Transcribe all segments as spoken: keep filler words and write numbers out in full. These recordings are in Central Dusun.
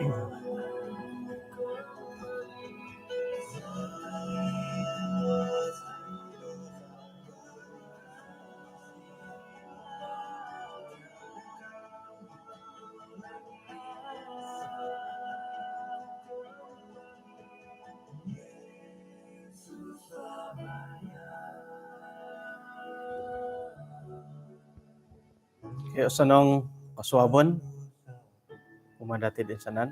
Yo, osonong kosuabon kumaa dati toinsanan.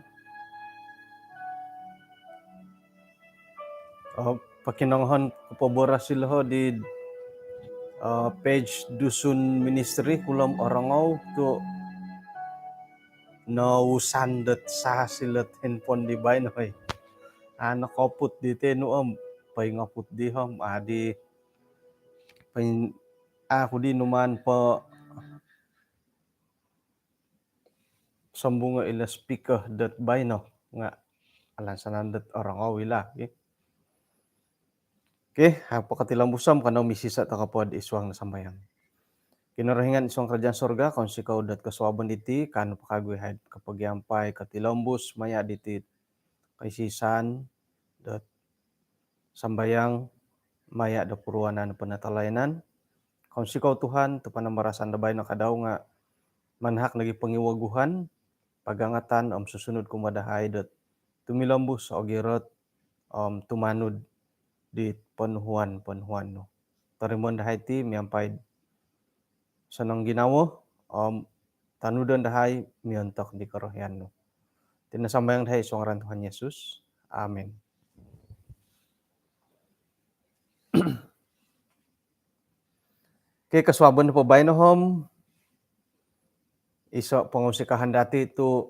Oh, pokinongohon ku po boros ilo di, oh, page Dusun Ministry kulom orongou tu nousan dot sas ilo handphone di baino, oi. Ano koput di tenu om, poingoput di om, adi, poing-, aku di numaan po sombungo ilo speaker dot baino nga alansanan dot orongou ilo, okey. Okey, ha, pokotilombus om kanou misiso toko po id suang do sambayang. Kinorohingan id suang kerajaan sorga, kounsikou dot kosuabon diti, kaanu po kawagu yahai kopogiampai, kotilombus maya diti koisisan dot sambayang maya do puruanan penatalayanan. Kounsikou Tuhan, tu panambarasan do baino kadau nga manahak nogi pongiwaguhan, pagangatan om susunud kumaa dahai dot tumilombus ogirot om tumanud di ponuhuan-ponuhuan nu. Torimoon dahai ti miampai sonong ginawo om tanudon dahai miontok di korohian nu. Iti no sambayang dahai id suang ngaran Tuhan Yesus. Amin. Okey, kosuabon po baino om iso pongunsikahan dati tu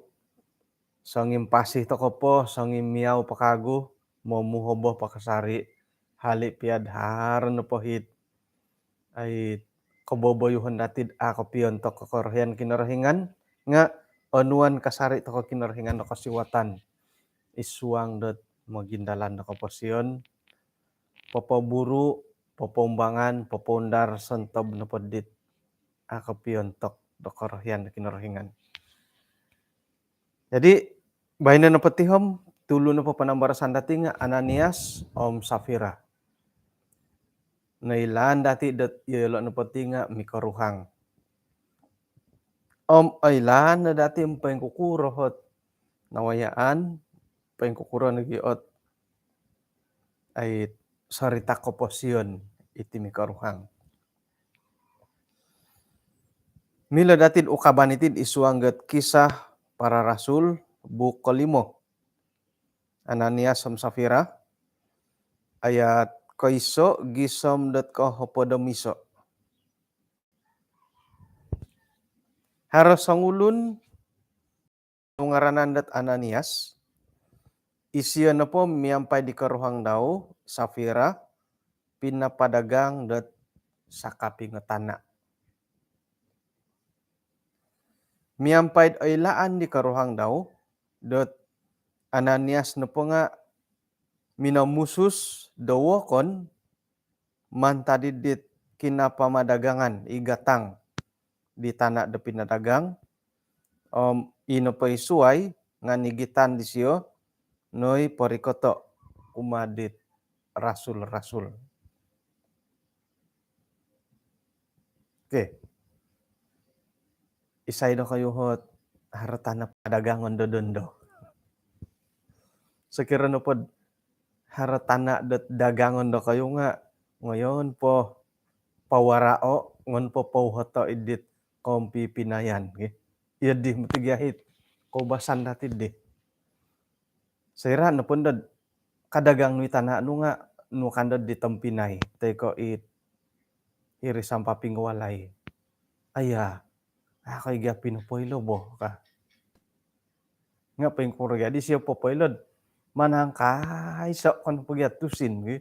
songimpasi toko po, songimiau po kawagu, momuhobo po kasari, hali pia do haro nopo it, ai, koboboyuhon dati do a kopiontok ko korohian Kinorohingan, nga onuan kasari toko Kinorohingan do kosiwatan id suang dot mogindalan do koposion, popoburu, popoumbangan, popoundar sontob nopo dit a kopiontok do korohian do Kinorohingan. Jadi, baino nopo ti om, tulu nopo panambarasan dati nga Ananias om Safira. Noilaan dati dot yolo nopo ti nga mikoruhang. Om oilaan no dati om poingkukuro ot nawayaan, poingkukuro nogi ot, ai, sorita koposion iti mikoruhang. Milo dati do ukabon iti id suang dot Kisah Para Rasul, buuk kolimo. Ananias om Safira, ayat koiso gisom dot kohopod om iso. Haro songulun nungaranan dot Ananias, isio nopo miampai di koruhang dau, Safira, pinapadagang dot sakapingo tana. Miampai do oilaan di koruhang dau dot Ananias nopo nga minomusus do wokon mantad id dit kinapamadagangan, i gatang di tana do pinadagang, om i nopo i suai nga nigitan disio noi porikoto kumaa dit rasul-rasul. Okey. Isai dokoyu ot haro tana padagangon do dondo? Sokiro nopo do haro tana dot dagangon dokoyu nga ngoyon po pawarao, ngoyon po pouhoto id dit kompipinayan, okey. Iyo di moti gia it koubasan dati di. Soira nopo ndo do kadagang nu i tana nu nga nunu ka ndo di tompinai toi ko it irisan paping walai. Aya, a koi gia pinopoilo bo ka. Nga poingkuro gia disio popoilo do manangkai so kon po gia tusin gi.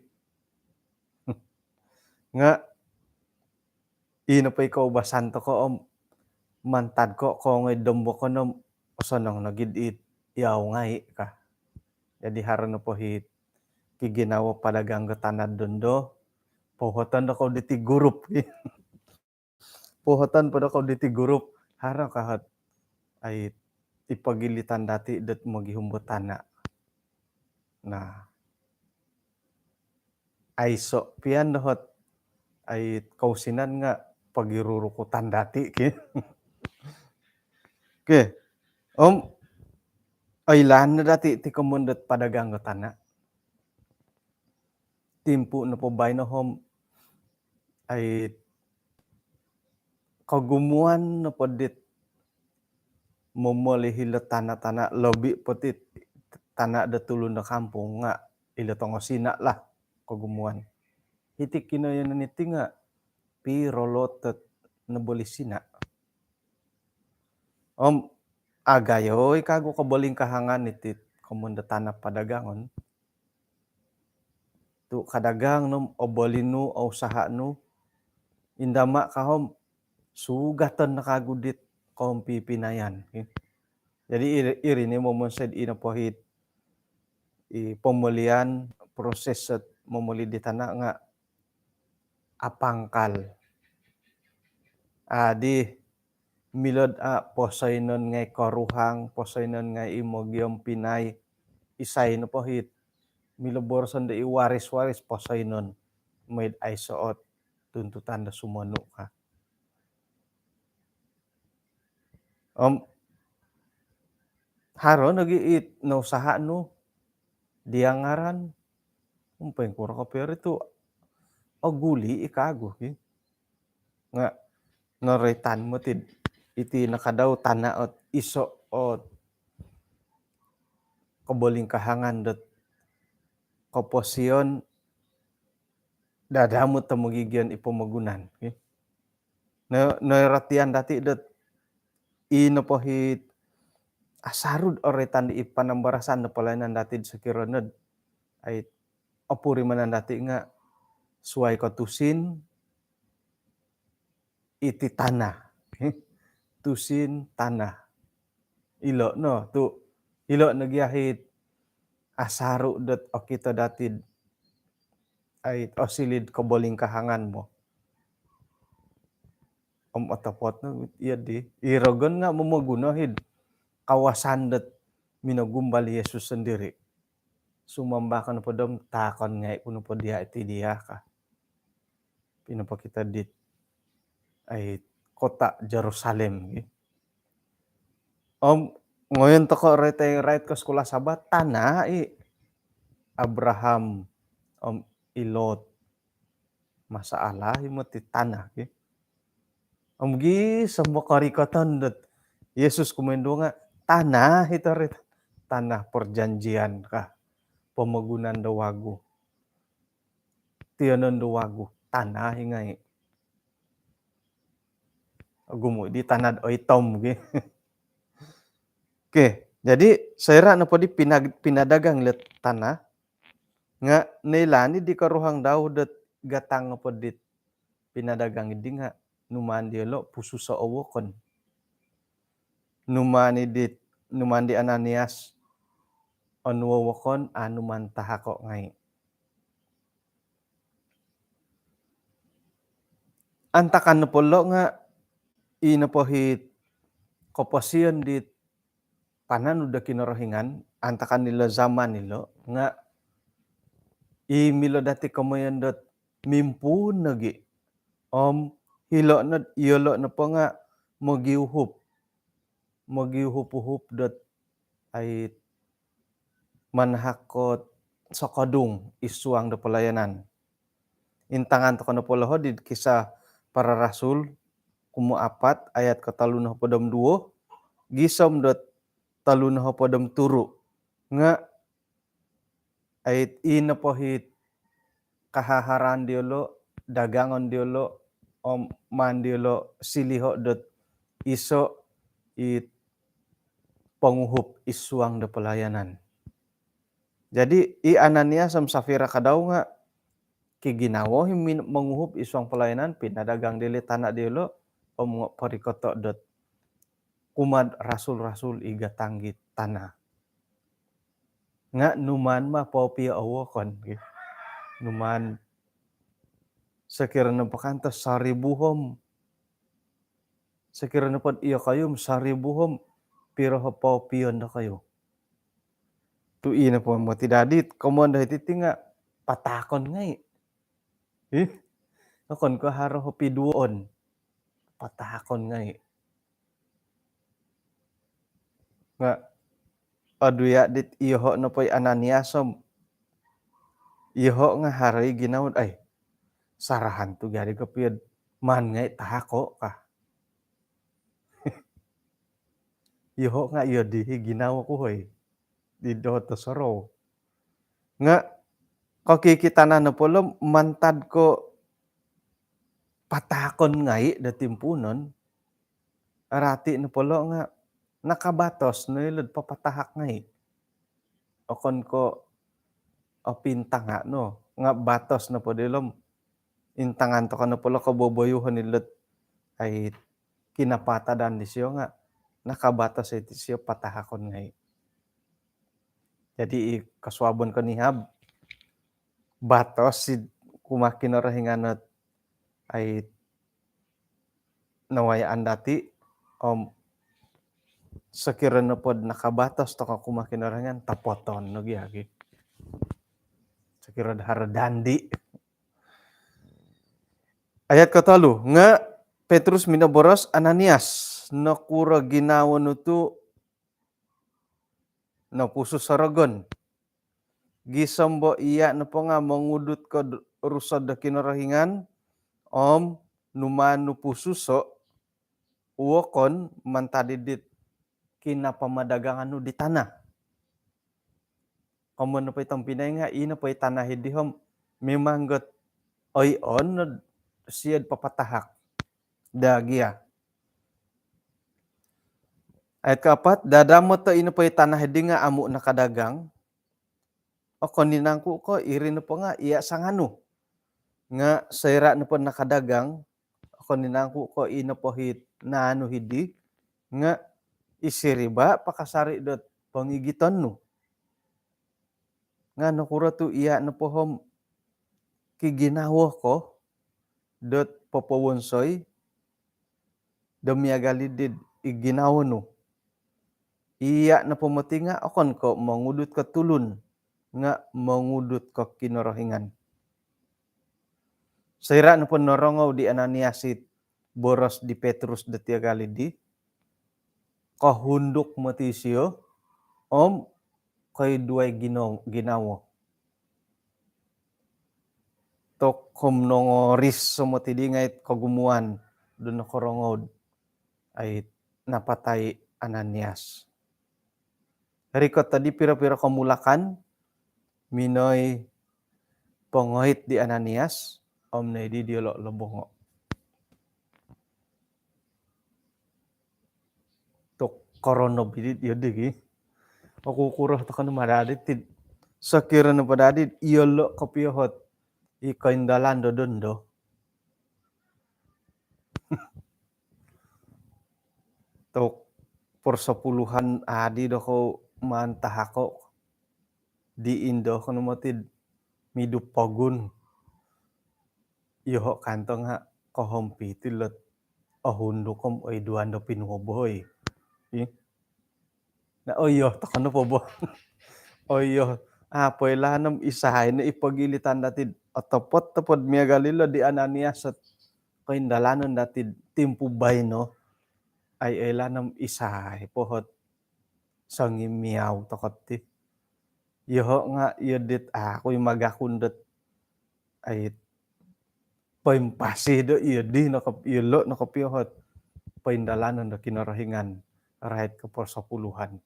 Nga i nopo i koubasan toko om mantad ko kongoi do mbokon om osonong nogi dit yau ngai ka. Jadi haro nopo it kiginawo padagang do tana dondo, pouhoton dokoyu diti grup. Pouhoton po dokoyu diti grup, haro ka ot, ai, i pogilitan dati' dot mogihum do tana'. Nah, aiso' pian dohot ai kousinan nga' pogirurukutan dati' ki. Okey. Om oilaan no dati' ti komoyon dot padagang do tana'. Timpu' nopo baino om ai kogumuan nopo dit momoli hilo tana'-tana', lobi' po ti tana' do tulun do kampung nga' ilo tongo Sina' lah kogumuan. Hiti' kinoiyonon iti nga' piro lot dot noboli Sina'. Om agayo i kagu kobolingkahangan iti komoyon do tana' padagangon. Tu' kadagang no, oboli nu, ousaha' nu, indama' ka om sugaton no kagu dit koumpipinayan. Jadi iri, iri ni momonsoi ino po hit i pomolian, proses dot momoli di tana' nga' apangkal. Adi, milo'd a' posoinon ngai' koruhang, posoinon ngai' i mogiompinai, isai nopo hit milo boroson do i waris-waris posoinon, moi'd aiso' ot tuntutan do sumonu' ka. Om haro nogi' it nousaha' nu, dia ngaran, om poingkuro kopio ri tu' oguli' i kagu ki. Nga' noroitan moti iti nakadau tana' ot iso' ot kobolingkahangan dot koposion dadamut do mogigion i pomogunan ki. No, noiratian dati' dot i nopo hit asaru'd oroitan di i panambarasan do palayanan dati'd sokiro nod ai opurimanan dati' nga' suwai ko tusin iti tana'. Tusin tana'. Ilo' no tu' ilo' nogi ahit asaru' dot okito dati'd ai osili'd kobolingkahangan bo. Om otopot no iyo di i rogon nga' momoguno hid kawasan dot minogumbal Yesus sondiri'. Sumamba ko nopo dom taakon ngai' ku nopo diya' iti diya' ka. Pinopokito dit ai kota Jerusalem. Om ngoyon toko' roitai rait ko sekolah Sabat, tana' i Abraham om i Lot. Masalah i moti tana' ki. Om gisom korikoton dot Yesus kumoinduo nga' tana' i tori, tana' perjanjian ka, pomogunan do wagu. Tiyonon do wagu, tana' i ngai'. Ogumu' di tana'd oitom ki. Okey, jadi soira' nopo di pinag-, pinadagang ilo tana' nga' noilaan i di koruhang dau dot gatang nopo dit pinadagang iddi nga' numaan diyolo' pususo' o wokon. Numaan i dit, numaan di Ananias onuo' wokon, a' numaan tahako' ngai'. Antakan nopo lo' nga' i nopo hit koposion dit pananud do Kinorohingan, antakan ilo zaman ilo' nga' i milo dati' komoyon dot mimpuun nogi'. Om hilo' nod, iyolo' nopo nga' mogiuhup. Mogiuhup-uhup dot ai manahak ko sokodung i suang do palayanan. Intangan toko' nopo lo hod id Kisah Para Rasul, kumu apat, ayat ko tolu nohopod om duo, gisom dot tolu nohopod om turu'. Nga' ai i nopo hit kahaharaan diyolo', dagangon diyolo', om maan diyolo' siliho' dot iso' it ponguhup i suang do palayanan. Jadi i Ananias om Safira ka dau nga' kiginawo i min-, monguhup i suang palayanan, pinadagang diyolo' i tana' diyolo', om porikoto' dot kumaa'd rasul-rasul i gatang dit tana'. Nga' numaan ma popiyo o wokon ki. Numaan sokiro nopo kantos saribu om, sokiro nopod iyokoyu om saribu om piro ho poopion dokoyu. Tu' ino po moti dadi komoyon do hiti ti nga' patahakon ngai'. Ih, okon ko' haro ho piduoon, patahakon ngai'. Nga' odu ya' dit iyoho' nopo i Ananias om iyoho' nga' haro i ginawo, ai, sarahan tu' gari kopio'd maan ngai' tahako' ka. Iyoho' nga' iyo di i ginawo ku hoi di doho' tosorou. Nga' kokikitanan nopo lo mantad ko' patahakon ngai' do timpuunon, arati nopo lo nga' nakabatos no ilo'd papatahak ngai'. Okon ko' opintanga' no, nga' batos nopo dilo om intangan toko' nopo lo koboboyuhon ilo'd ai kinapatadan disio nga' nakabatos iti sio patahakon ngai'. Jadi i kosuabon konihab, batos id kumaa Kinorohingan ot ai nawayaan dati', om sokiro nopod nakabatos toko' kumaa Kinorohingan, topoton nogi agi. Sokiro'd haro dandi. Ayat kotolu, nga' Petrus minoboros, "Ananias, nokuro ginawo nu tu' nopusus o rogon? Gisom bo iya' nopo nga' mongudut ko'd rusod do Kinorohingan, om numaan nu pususo' wokon mantad id dit kinapamadagangan nu di tana." Komoyon nopo i tompinai nga' ino po i tana hidi om mimang got oi'on nod sio'd papatahak daa gia. Ayat kaapat, "Dadamot o ino po i tana hidi nga' amu' nakadagang, okon i nangku' ko' iri nopo nga' iya' sanganu? Nga' soira' nopo nakadagang, okon i nangku' ko' ino po hit naanu hidi nga' i siriba' pakasari' dot pongigiton nu? Nga' nokuro tu' iya' nopo om kiginawo ko dot popowonsoi do miagal iddi'd i ginawo nu? Iya' nopo moti nga' okon ko' mongudut ko tulun, nga' mongudut ko Kinorohingan." Soira' nopo norongou di Ananias it boros di Petrus do tiagal iddi, kohunduk moti isio om koiduai gino-, ginawo. Tokom nongoris somoti di ngai'd kogumuan do nokorongou'd ai napatai Ananias. Rikot tadi piro-piro komulakan minoi pongoit di Ananias om noidi diolo' lobongo'. Tu' koronob iddi iyo digi. Oku kuro tokon madadi tid. Sokiro nopo dadi iyolo' kopio hot i koindalan do dondo. Tu' persepuluhan adi do kou maan tahako' di indo kono motid midu pogun. Iyoho' kanto nga' kohompi ti lot ohunduk om oiduan do pinuobo oi. Ih. Na, oyo, tokon nopo bo. Oyo, apo ilaan om isai no i pogilitan dati'd otopot-topot miagal ilo di Ananias ot koindalanon dati'd timpu baino. Ai, oilaan om isai po hot songimiau toko' ti. Iyoho' nga' iyo dit aku i magakun dot ai poimpasi do iyo di nokop-, iyolo' nokopio hot poindalanon do Kinorohingan rait ko persepuluhan.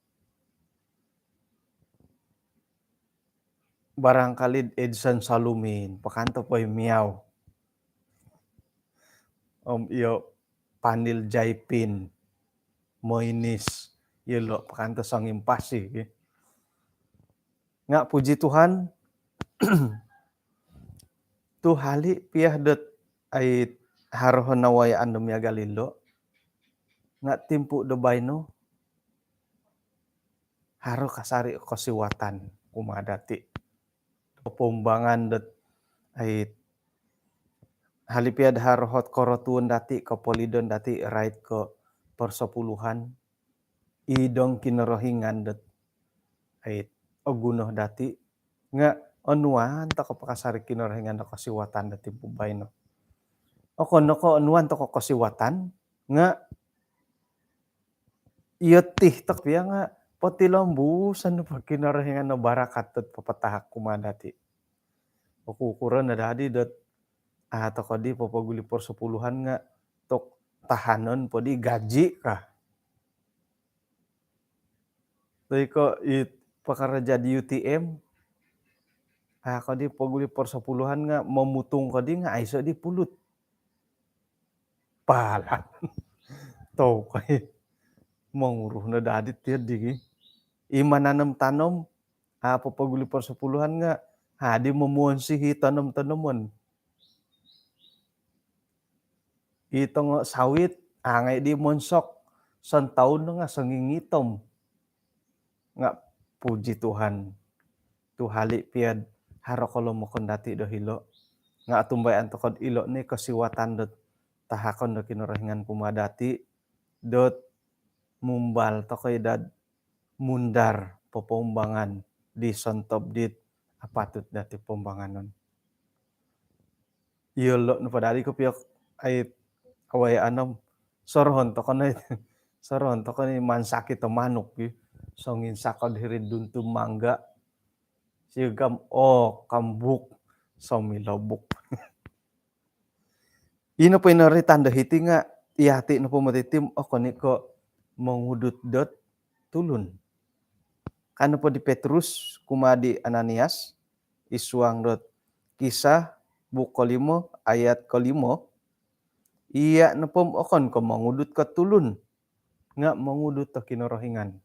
Barangkali'd Edson Salumin, pakanto poimiau. Om iyo Panil Jaipin, Moinis, iyolo' pakanto songimpasi. Nga' puji Tuhan, tu hali' pia dot ai haro nawayaan do miagal ilo'. Nga' timpu' do baino, haro kasari' kosiwatan kumaa dati'. Popoumbangan dot ai hali' pia'd haro hot korotuon dati', kopolidon dati' rait ko persepuluhan. i dong Kinorohingan dot ai oguno dati nga onuan toko pakasari Kinorohingan do kosiwatan dati baino. Okon no ko onuan toko kosiwatan nga iyo ti tok pia nga potilombuson po Kinorohingan no barakat dot papatahak kumaa dati. Oku ukuran ada adi dot ah toko di popoguli persepuluhan nga tok tahanon po di gaji ka. Toi ko i pekerja di U T M, ah ko di poguli persepuluhan nga momutung ko di nga aiso di pulut. Palan. Tau kai. Monguruh no dadi tiad digi. I mananom-tanom, ah popoguli persepuluhan nga, ah di momuonsihi tanom-tanaman. I tongo sawit, ah ngai di monsok. Santaun no nga songingitom. Nga puji Tuhan. Tu hali piad haro kolomokon dati do hilo. Nga atumbayaan tokod ilo ni kosiwatan dot tahakon do Kinorohingan kumaa dati dot mumbal tokoi dad mundar popoumbangan di sontob dit apatut dati poumbanganon. Iyo lo nopo dadi ko pio ai awai anom sorohon toko ni sorohon toko ni mansaki to manuk gi songin sakod hiri duntu mangga sigam o kambuk somilobuk. Ino po ino ri tanda hiti nga iyati nopo matitim okon iko mongudut dot tulun. Kan nopo di Petrus kumaa di Ananias isuang dot Kisah buk kolimo ayat kolimo, iya nopo okon ko mongudut ko tulun nga mongudut to Kinorohingan.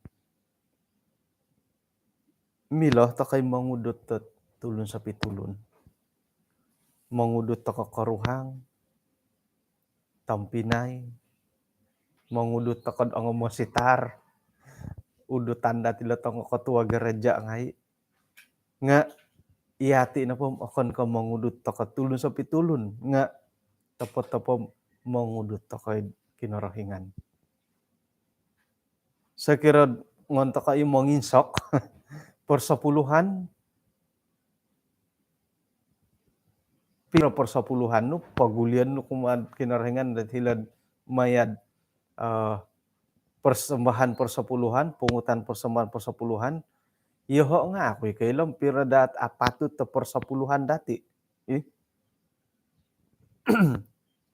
Milo tokoi mongudut to tulun sopi tulun. Mongudut toko koruhang, tompinai, mongudut toko ongo mositar, udutan dati lo tongo ketua gereja ngai. Nga iyati nopo okon ko mongudut toko tulun sopi tulun nga topo-topo mongudut tokoi Kinorohingan. Sokiro ngon toko i monginsok persepuluhan piro persepuluhan nu pagulian nu kumaa Kinorohingan dot hilad mayad uh, persembahan persepuluhan, pungutan persembahan persepuluhan. Yoho nga aku iko ilom piro dat apatut to persepuluhan dati. Ih.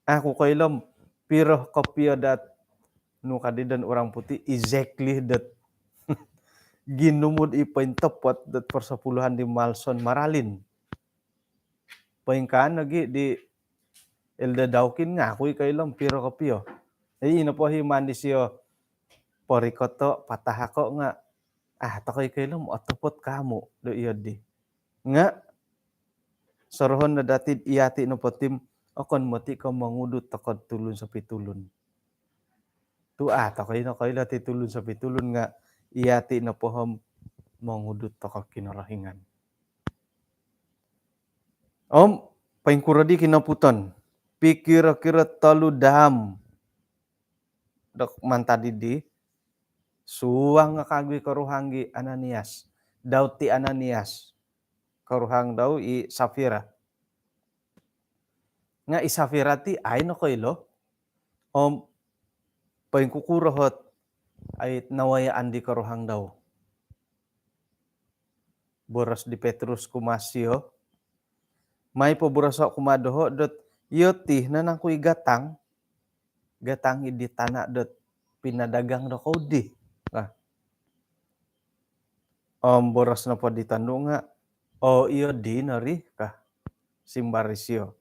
Aku ko ilom piro kopio dat nu kadi dan orang putih exactly dat ginumud i pointopot dat persepuluhan di Malson Maralin. Poingkaan lagi di Elder Daukin nga aku iko ilom piro kopio. Jadi ino po hi mandi sio porikoto patahako nga ah tokoi ko ilom otopot kamu do iyo di. Nga sorohon no dati iyati nopo tim okon moti ko mongudut tokod tulun sopi tulun. Tu ah tokoi no koilo ti tulun sopi tulun nga iyati nopo hom mongudut toko Kinorohingan. Om poingkuro di kinoputon pikiro-kiro tolu dam dok mantad di suang nga kagui koruhang gi Ananias. Daud ti Ananias koruhang dau i Safira. Nga i Safira ti ai no koilo om poingkukuro hot ai nawayaan di koruhang dau. Boros di Petrus kumaa sio mai po boroso kumaa doho dot iyo ti nanangku i gatang gatang i di tana dot pinadagang do kau di. Nah. Om boros nopo di tandu nga o iyo di nori kah simbar isio.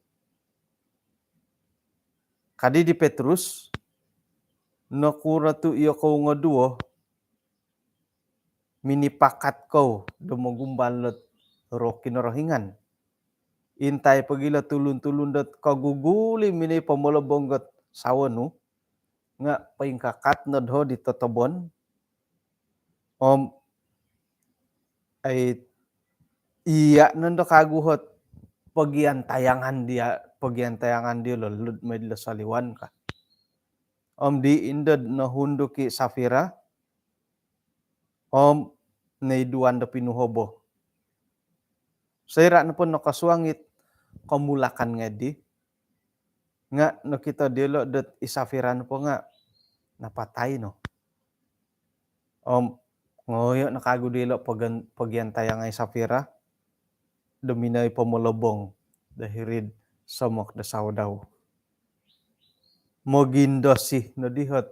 Kadi di Petrus nokuro tu iyo kou ngoduo minipakat kou do mogumbal dot roh Kinorohingan. Intai pogilo tulun-tulun dot koguguli mini pomolobong got sawo nu nga poingkakat no doho di totobon. Om ai iya nondo kaguhot pogian tayangan dia pogian tayangan dia lolud mai dilo soliwan ka. Om di indod no hunduki Safira om noiduan do pinuhobo. Soira' nopo nokosuang it komulakan ngai' di, nga' nokito diyolo' dot i Safira nopo nga' napatai no. Om ngoyo' no kagu diyolo' pogian- pogiantayangai Safira do minoi pomolobong do hiri'd somok do sawo dau. Mogindosi no dihot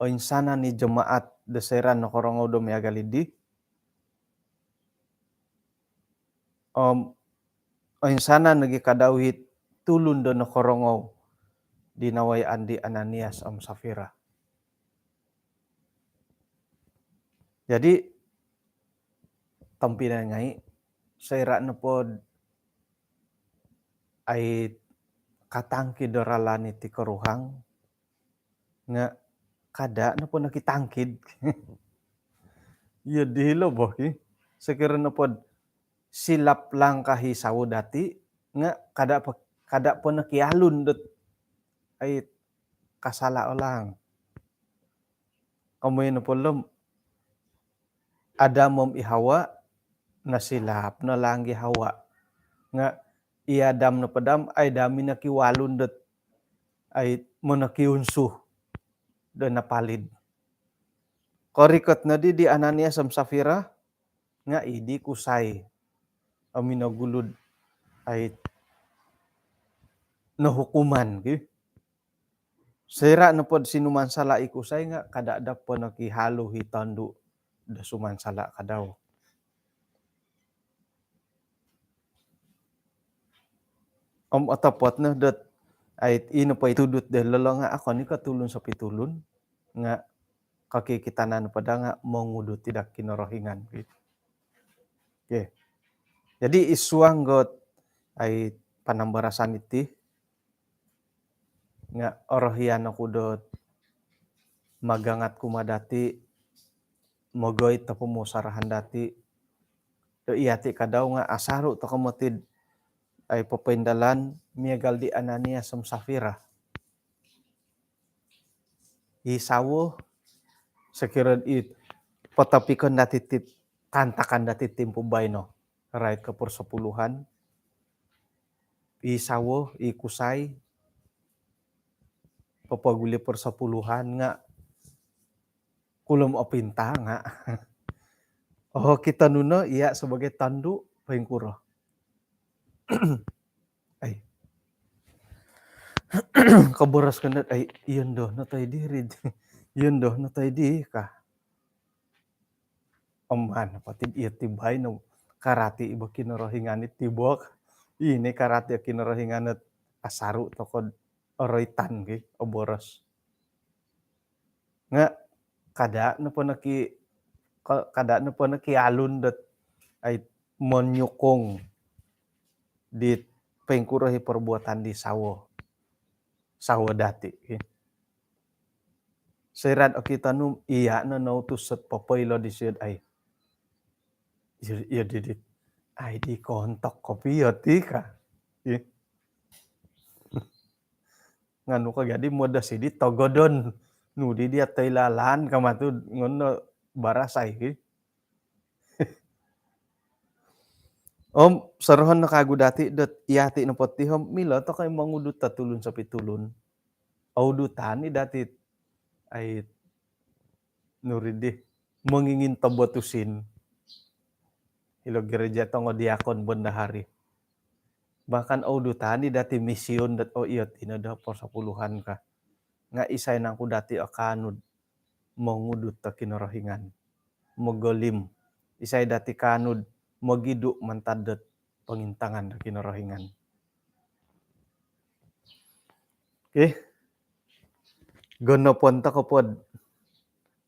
oinsanan i jemaat do soira' nokorongou do miagal iddi. Om oinsanan nogi kadau it tulun do nokorongou di nawayaan di Ananias om Safira. Jadi, tompinai ngai', soira' nopod ai katangkid do ralan iti koruhang, nga' kada' nopo nokitangkid. Iyo dilo' bo ki. Sokiro nopod silap langkah i sawo dati', nga' kada' po, kada' po nokialun dot ai kasala' o laang. Komoyon nopo lo om Adam om i Hawa, nosilap no laang i Hawa. Nga' i Adam nopo dam, ai dami nokiwalun dot ai monokiunsu do napalid. Korikot noddi di Ananias om Safira, nga' iddi kusai om minogulu'd ai nohukuman ki. Soira' nopod sinumansala' i kusai nga' kada' daa po nokihalu i tondu' do sumansala' kadau. Om otopot no dot ai ino po i tudut do lolo nga' okon i ko' tulun sopi tulun nga' kokikitanan po daa nga' mongudut i daa Kinorohingan. Okey. Jadi i suang dot ai panambarasan iti nga' orohian oku dot magangat kumaa dati', mogoit o pomusarahan dati' do iyati' kadau nga' asaru' toko' moti'd ai popoindalan miagal di Ananias om Safira. I sawo, sokiro i potopikon dati' ti, kaantakan dati' timpu baino, rait ko persepuluhan. I sawo, i kusai popoguli persepuluhan nga' kulom opinta nga'. Oh, okito nu no iya' sebagai tondu' poingkuro. Ai. Koboros ko no, ai, iyo ndo no toi diri. Iyo ndo no toi di ka. Om maan po ti iyo ti baino karati' i bo Kinorohingan iti bo. Ino karati' o Kinorohingan ot asaru' toko'd oroitan ki, oboros. Nga' kada' nopo noki, ka-, kada' nopo nokialun dot ai monyukung dit poingkuro i perbuatan di sawo. Sawo dati' ki. Soira'd okito nu iya' no noutus dot popoilo disio'd ai. Iyo, iyo didit. Ai di kontok kopio ti ka. Ih. Nganu ko jadi modo sidi togodon. Nu di dia toilalan ka matu ngono barasai ki. Om sorohon no kagu dati' dot iyati' nopo ti om milo toko' i mongudut o tulun sopi tulun. Oudutan i dati' ai nu ri di mongingin tobotusin. Ilo gereja tongo diakon bendahari. Bahkan oudutan i dati' mision dot o iyo tino do persepuluhan ka. Nga' isai nangku dati' o kaanu'd mongudut o Kinorohingan. Mogolim. Isai dati' kaanu'd mogidu' mantad dot pongintangan do Kinorohingan. Okey. Gonopon toko' pod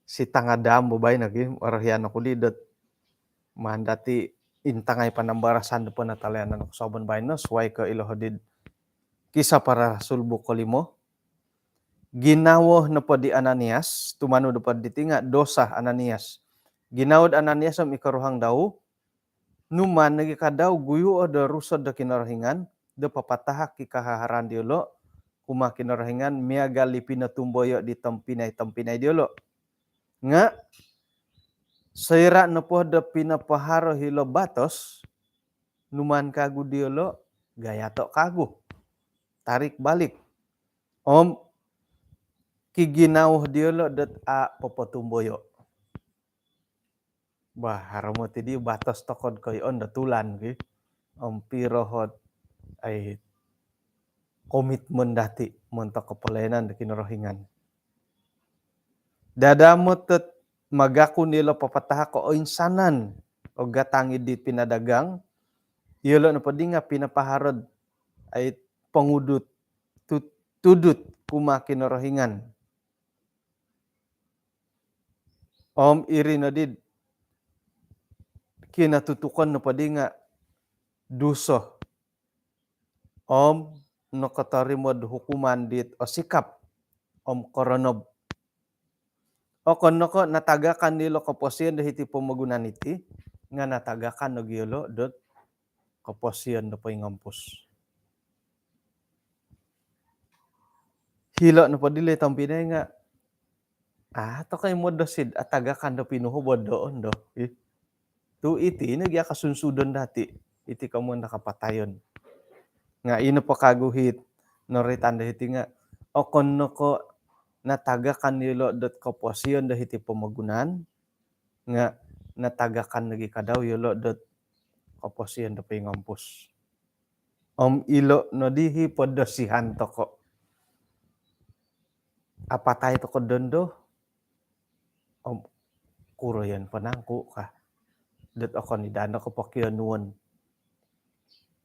sitanga' dam bo baino gi, orohian oku di dot maan dati' intangai panambarasan do ponotolianan kosuabon baino suwai ko' ilo hodi'd Kisah Para Rasul buuk kolimo. Ginawo nopo di Ananias, tumanud nopo diti nga' dosa Ananias. Ginawo'd Ananias om i koruhang dau, numaan nogi' kadau guyuo' do Rusod do Kinorohingan do papatahak i kahaharan diyolo' kumaa Kinorohingan miagal i pinotumboyo' di tompinai-tompinai diyolo'. Nga' Soira' nopo do pinapaharo hilo batos, numaan kagu diyolo', gayato' kagu. Tarik balik. Om kiginawo diyolo' dot a' popotumboyo'. Bah, haro moti di batos toko' do koyoon do tulan ki. Om piro hot ai komitmen dati' montok kopolayanan do Kinorohingan. Dadamot dot magakun iyolo' papatahak o oinsanan o gatang di pinadagang, iyolo' nopo di nga' pinapaharo dot ai pongudut tu-, tudut kumaa Kinorohingan. Om iri noddi kinatutukon nopo di nga' duso. Om nokotorimo'd hukuman dit osikap om koronob. Okon no ko' natagakan dilo koposion do hiti pomogunan iti, nga' natagakan nogi iyolo' dot koposion do poingompus. Hilo' nopo dilo tompinai nga' a' toko' i' modosi do atagakan do pinuhobod do ondo. Ih. Tu' iti nogi a' kosunsudon dati', iti komoyon do kapatayon. Nga' ino po kagu hit noroitan do hiti nga' okon no ko' natagakan iyolo' dot koposion do hiti pomogunan, nga' natagakan nogi kadau iyolo' dot koposion do poingompus. Om ilo' noddi hi podosihan toko'. Apatai toko' dondo. Om kuroyon po nangku' ka. Dot okon i' daa no kopokionuon.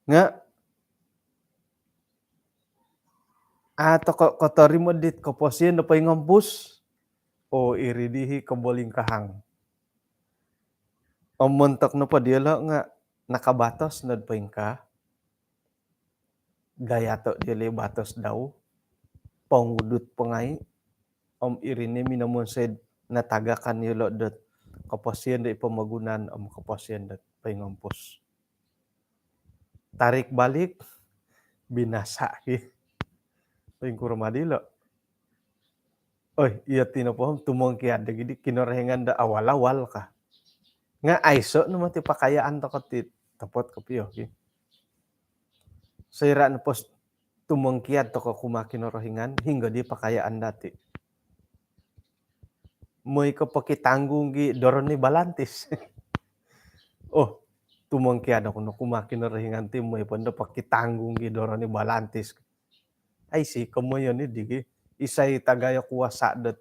Nga' a' toko' kotorimo dit koposion do poingompus. Oo, iri di hi kobolingkahang. Om montok nopo diyolo' nga' nakabatos nod poingkaa. Gayato' diyolo' i batos dau, pongudut po ngai', om iri ni minomonsoi'd natagakan iyolo' dot koposion do i pomogunan om koposion dot poingompus. Tarik balik, binasa' ki. Poingkuro ma dilo'? Oi, iyo ti nopo om tumongkiad do gidi Kinorohingan do awal-awal ka. Nga' aiso' no moti pakayaan toko' ti topot kopio ki. Soira' nopo tumongkiad toko' kumaa Kinorohingan, hinggo di pakayaan dati'? Moi ko pokitanggung gi doron ni balantis. Oh, tumongkiad oku no kumaa Kinorohingan ti moi pondo pokitanggung gi doron ni balantis. Aiso' komoyon iddi gi, isai tagayo kuasa' dot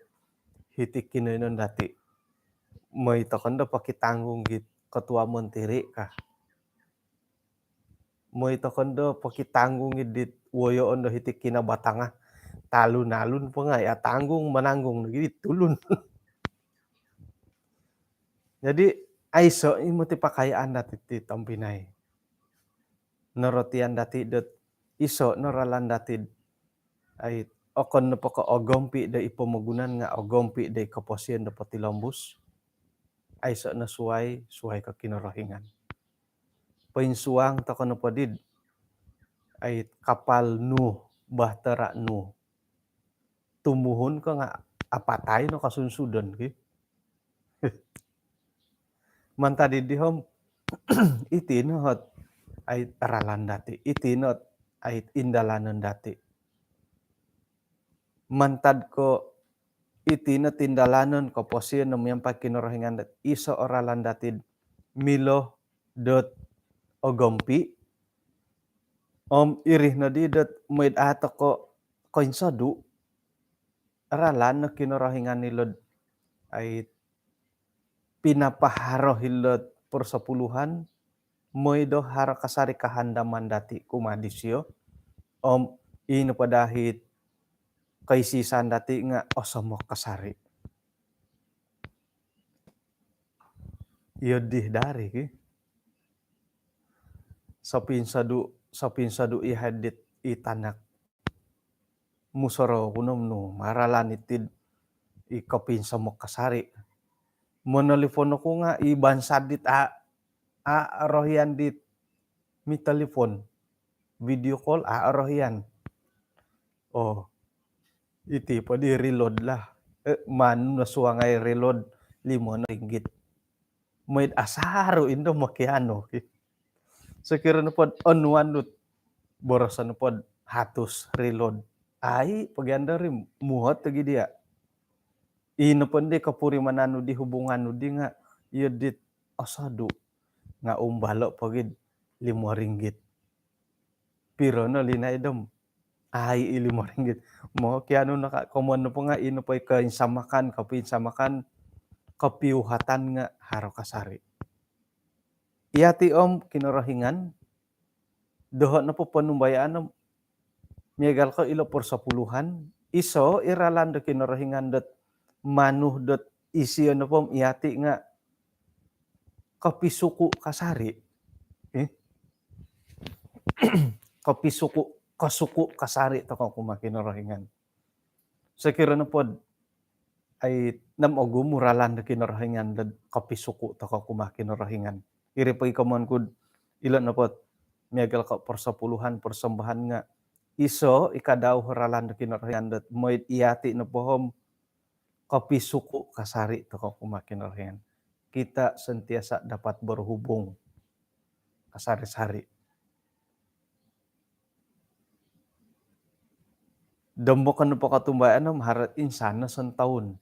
hiti kinoiyonon dati'? Moi toko' ndo pokitanggung gi ketua menteri ka. Moi toko' ndo pokitanggung gi dit woyoon do hiti Kinabatangan. Talun-alun po ngai' atanggung, mananggung nogi dit tulun. Jadi, aiso' i' moti pakayaan dati' ti tompinai. Norotian dati' dot iso' no ralan dati' ai okon nopo ko' ogompi' do i pomogunan nga' ogompi' do i koposion do potilombus. Aiso' no suwai, suwai ko' Kinorohingan. Poinsuang toko' nopo did ai kapal Nuh, bahtera Nuh. Tumuhun ko nga' apatai no kosunsudon ki. Mantad iddi om iti no ot ai ralan dati', iti no ot ai indalanon dati'. Mantad ko iti no tindalanon koposion no miampai Kinorohingan dot iso' o ralan dati'd milo dot ogompi'. Om iri noddi dot moi'd a' toko' koinsodu', ralan no Kinorohingan ilo'd ai pinapaharo hilo'd persepuluhan, moi do haro kasari' kahandaman dati' kumaa disio. Om ino po daa hit koisisan dati' nga' osomok kasari'. Iyo dih dari ki. Sopinsodu', sopinsodu' i haid dit i tanak. Musorou ku no om nu, maralan iti'd i kopinsomok kasari'. Monolipon oku nga' i bansad dit a', a' orohian dit mitolipon. Video call, a' orohian. Oh, iti po di reload lah. Eh, maan no suangai reload limo no ringgit. Moi'd asaru indo mokianu ki. Sokiro nopod onuan dot boroson nopod hatus reload, ai pogian dari muhot lagi dia. Ino pun di kopurimanan nu di hubungan nu di nga iyo dit osodu nga umbalo pogid limo ringgit. Piro no linaid om ai i limo ringgit. Mo kianu naka komon nopo nga ino poi koinsamakan, kopinsamakan, kopiuhatan nga haro kasari. Iyati om Kinorohingan, doho nopo ponumbayaan om miagal ko ilo persepuluhan, iso i ralan do Kinorohingan dot manu dot isio nopo om iyati nga kopisuku kasari. Eh? Kopisuku, kosuku kasari toko kumaa Kinorohingan. Sokiro nopod ai nam ogumu ralan do Kinorohingan dot kopisuku toko kumaa Kinorohingan. Iri pogi komon kud ilo nopod miagal ko persepuluhan, persembahan nga iso i kadau ralan do Kinorohingan dot moi'd iyati nopo om kopisuku kasari toko kumaa Kinorohingan. Kita sentiasa dapat berhubung kasari-sari. Dombokon nopo kotumbayaan om haro insan no sontoun.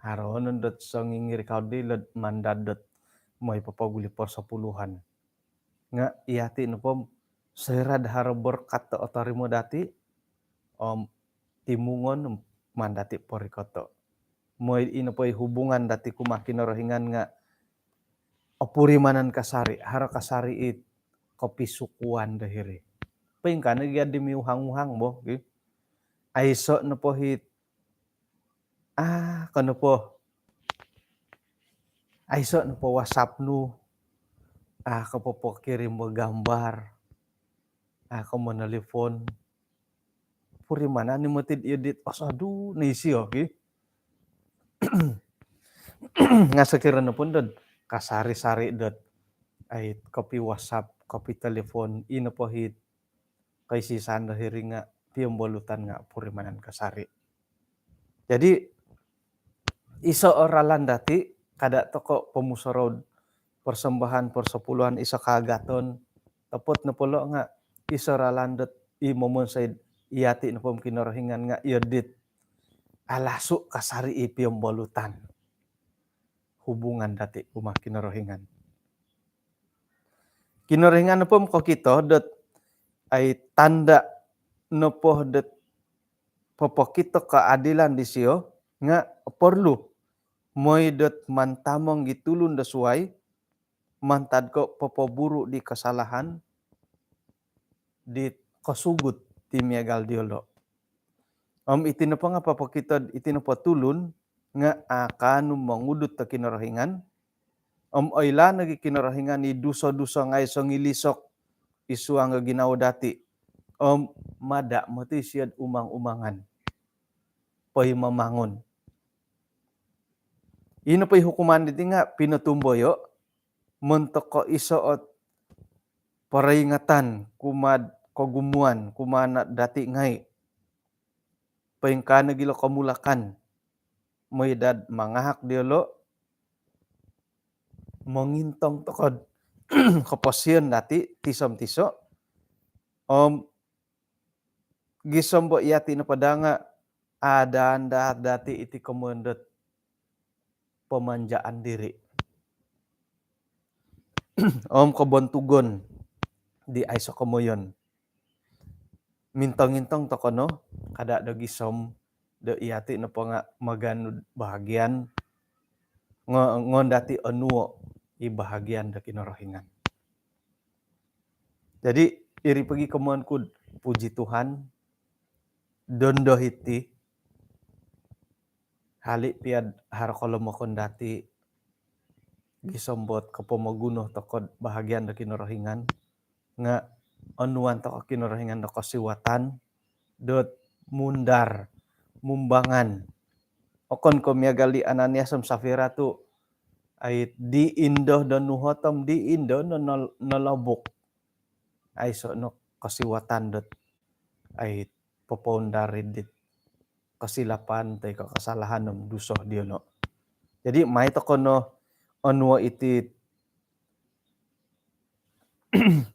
Haro no dot songingirikau di lod mandad dot moi popoguli persepuluhan. Nga iyati nopo om soira'd haro berkat do otorimo dati om timungon maan dati porikoto. Moi ino poi hubungan dati kumaa Kinorohingan nga opurimanan kasari, haro kasari it kopisukuan do hiri. Poingkaa no gia di miuhang-uhang bo, ki. Aiso nopo hit, ah, ko nopo. Aiso nopo WhatsApp nu, ah, ko popokirim bo gambar, ah, ko monelefon. Purimanan ni motid iyo dit osodu ni isio ki. Nga sokiro nopo dot kasari-sari dot ai kopi WhatsApp, kopi telefon, ino po hit koisisan do hiri nga piombolutan nga purimanan kasari. Jadi iso o ralan dati, kada toko pomusorou persembahan persepuluhan iso kaagaton, topot nopo lo nga iso ralan dot i momonsoi'd iyati nopo om Kinorohingan nga iyo dit alasu kasari i piombolutan hubungan dati kumaa Kinorohingan. Kinorohingan nopo om kokito dot ai tanda nopo dot popokito keadilan disio nga porlu moi dot mantamong di tulun do suai mantad ko popoburu di kesalahan di kosugut di miagal diolo. Om iti nopo nga popokito iti nopo tulun nga akan mongudut do Kinorohingan. Om oilaan nogi Kinorohingan i duso-duso ngai songilisok i suang o ginawo dati. Om mada moti sio'd umang-umangan. Poi mamangun. Ino poi hukuman diti nga pinotumboyo montok ko iso ot peringatan kumaa'd kogumuan kumaa dati ngai. Poingkaa nogi lo komulakan moi dot mangahak diolo mongintong toko'd koposion dati tiso om tiso. Om gisom bo iyati nopo daa nga adaan daa dati iti komoyon dot pemanjaan diri om kobontugon di aiso komoyon. Mintong-intong toko no, kada do gisom do iyati nopo nga maganu bahagian ngo-, ngon dati onuo i bahagian do Kinorohingan. Jadi iri pogi komoyon kud puji Tuhan, dondo hiti, hali pia'd haro kolomokon dati gisom bo't kopomoguno toko'd bahagian do Kinorohingan nga onuan toko Kinorohingan do kosiwatan dot mundar, mumbangan. Okon ko miagal di Ananias om Safira tu ai di indo do nuhot om di indo no nol-, nolobuk. Aiso no kosiwatan dot ai popoundar id dit kosilapan toi ko kasalahan om duso diolo. Jadi mai toko no onuo iti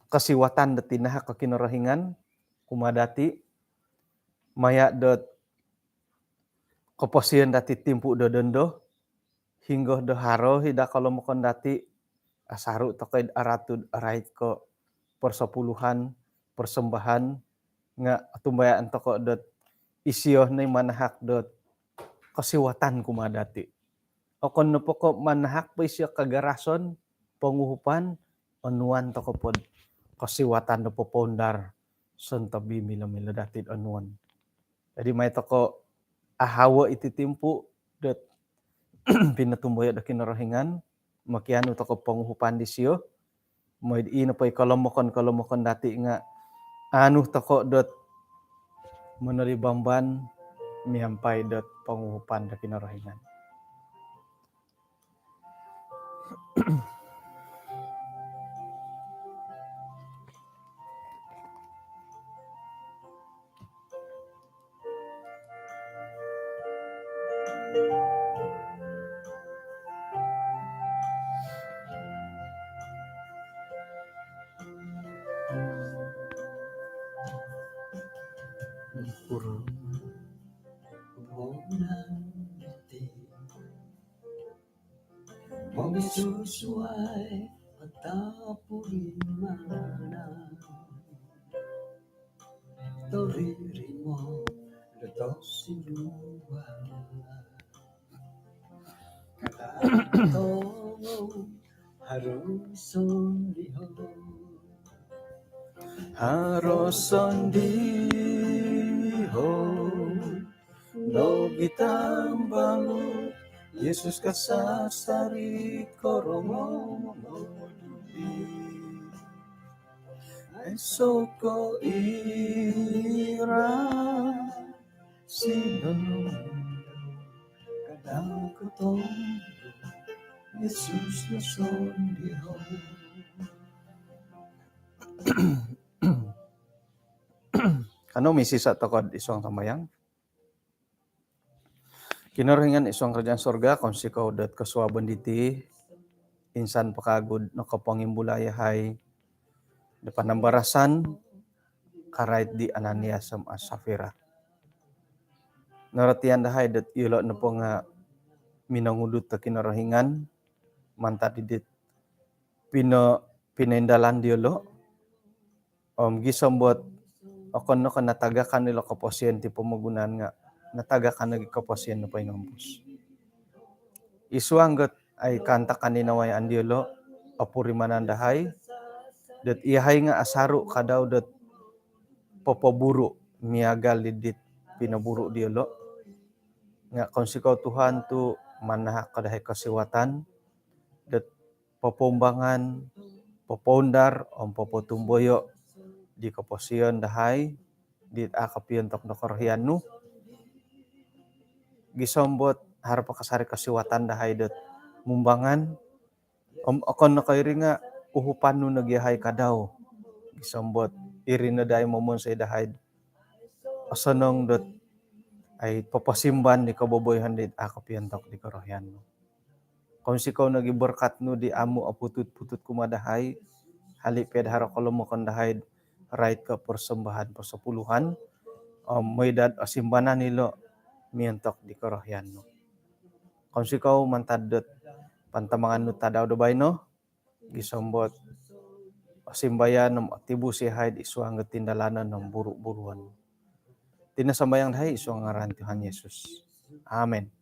kosiwatan do tinahak o Kinorohingan kumaa dati maya dot koposion dati timpu do dondo, hinggo do haro i daa kolomokon dati, asaru tokou id aratud arait ko persepuluhan, persembahan, nga otumbayaan tokou dot isio no i manahak dot kosiwatan kumaa dati. Okon nopo ko manahak po isio kagarason, ponguhupan, onuan tokou pod kosiwatan do popoundar sontob i milo-milo dati onuon. Jadi mai tokou ahawo iti timpu dot pinotumboyo do Kinorohingan, mokianu tokou ponguhupan disio, moi ino po i kolomokon-kolomokon dati nga anu tokou dot monolibamban miampai dot ponguhupan do Kinorohingan. Momisusuai atau purimanan. Toririmo do tosinduan. Kata tongo harus sondiho. Harus sondiho. Nogi tambalut Yesus kasasari korongou modudi. Ai soko ira sinonong kadang kotong Yesus no sondiho. Kano misisa tokou id suang sambayang. Kinorohingan id suang kerajaan sorga, kounsikou dot kosuabon diti, insan po kagu nokopongimbulai yahai do panambarasan karait di Ananias om Safira. Norotian dahai dot iyolo nopo nga minongudut do Kinorohingan mantad di dit pino-, pinoindalan diolo. Om gisom dot okon no ko natagakan ilo koposion ti pomogunan nga natagakan nogi koposion do poingompus. Id suang dot ai kaantakan di nawayaan diolo, opurimanan dahai dot iyahai nga asaru kadau dot popoburu miagal di dit pinoburu diolo. Nga kounsikou Tuhan tu manahak ko dahai kosiwatan dot popoumbangan, popoundar om popotumboyo di koposion dahai dit a kopiontok do korohian nu. Gisom dot haro po kasari kosiwatan dahai dot mumbangan om okon no ko iri nga uhupan nu nogi yahai kadau. Gisom dot iri no dahai momonsoi dahai osonong dot ai poposimban di koboboyoon dit a kopiontok di korohian nu. Kounsikou nogi berkat nu di amu oputut-putut kumaa dahai, hali po do haro kolomokon dahai rait ko persembahan persepuluhan om moi dot osimbanan ilo miontok di korohian nu. Kounsikou mantad dot pantamangan nu tadau do baino, gisom dot osimbayan om otibus yahai id suang dot tindalanon om buru-buruon. Iti no sambayang dahai id suang ngaran Tuhan Yesus. Amen.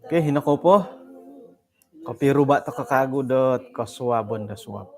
Okey, hino kou po. Kopiruba tokou kagu dot kosuabon do suab.